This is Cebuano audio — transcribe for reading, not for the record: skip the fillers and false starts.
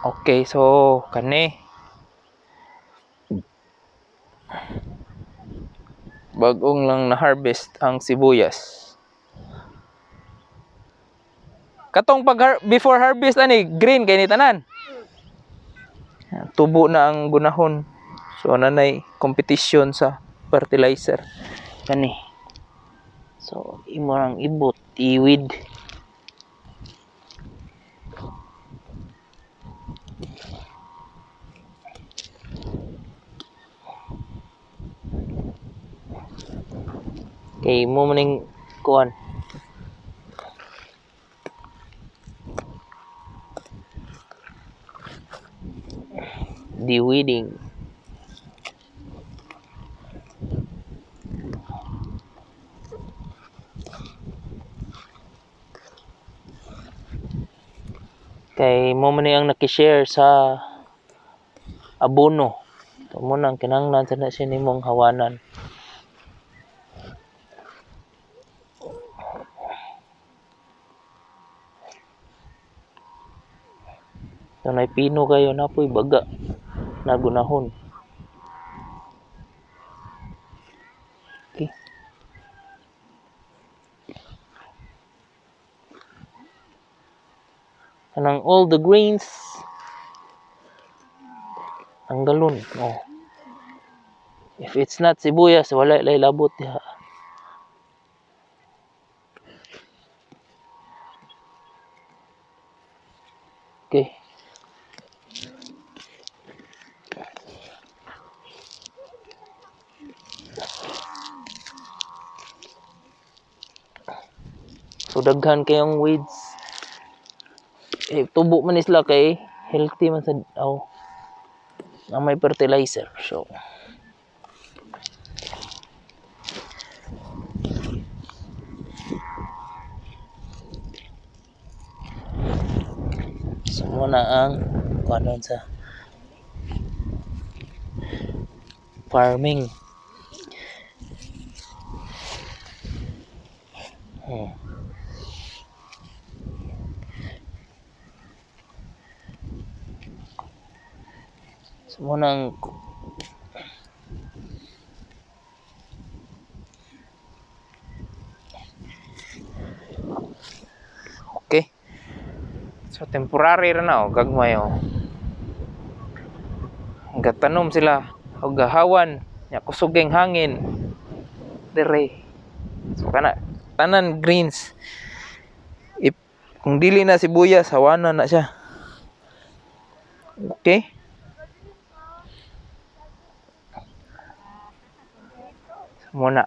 Okay, so kani bagong lang na harvest ang sibuyas. Katong pag before harvest ani green kay ni tanan. Tubo na ang gunahon. So nanay competition sa fertilizer kani. So imo ang ibot iwid. Kay mo maning kuan. Deweeding. Kay mo man ang nakishare sa abono. So, mo nang kinahanglan sa na siya nimong hawanan. So, naipino kayo na po'y baga na gunahon. Okay. Kanang all the greens tanggalon. Oh. If it's not sibuyas, wala lay labot diha. Okay. So daghan kayong weeds. Eh, tubo man sila kay healthy man sa oh, ang may fertilizer. So so muna ang kuanon sa farming. So muna ang okay. So temporary ra na oh, gagmay oh. Gatanom sila og gahawan nya kusog kay hangin dire. So kana tanan greens. If kung dili na sibuyas, hawanan na siya. Okay? Muna.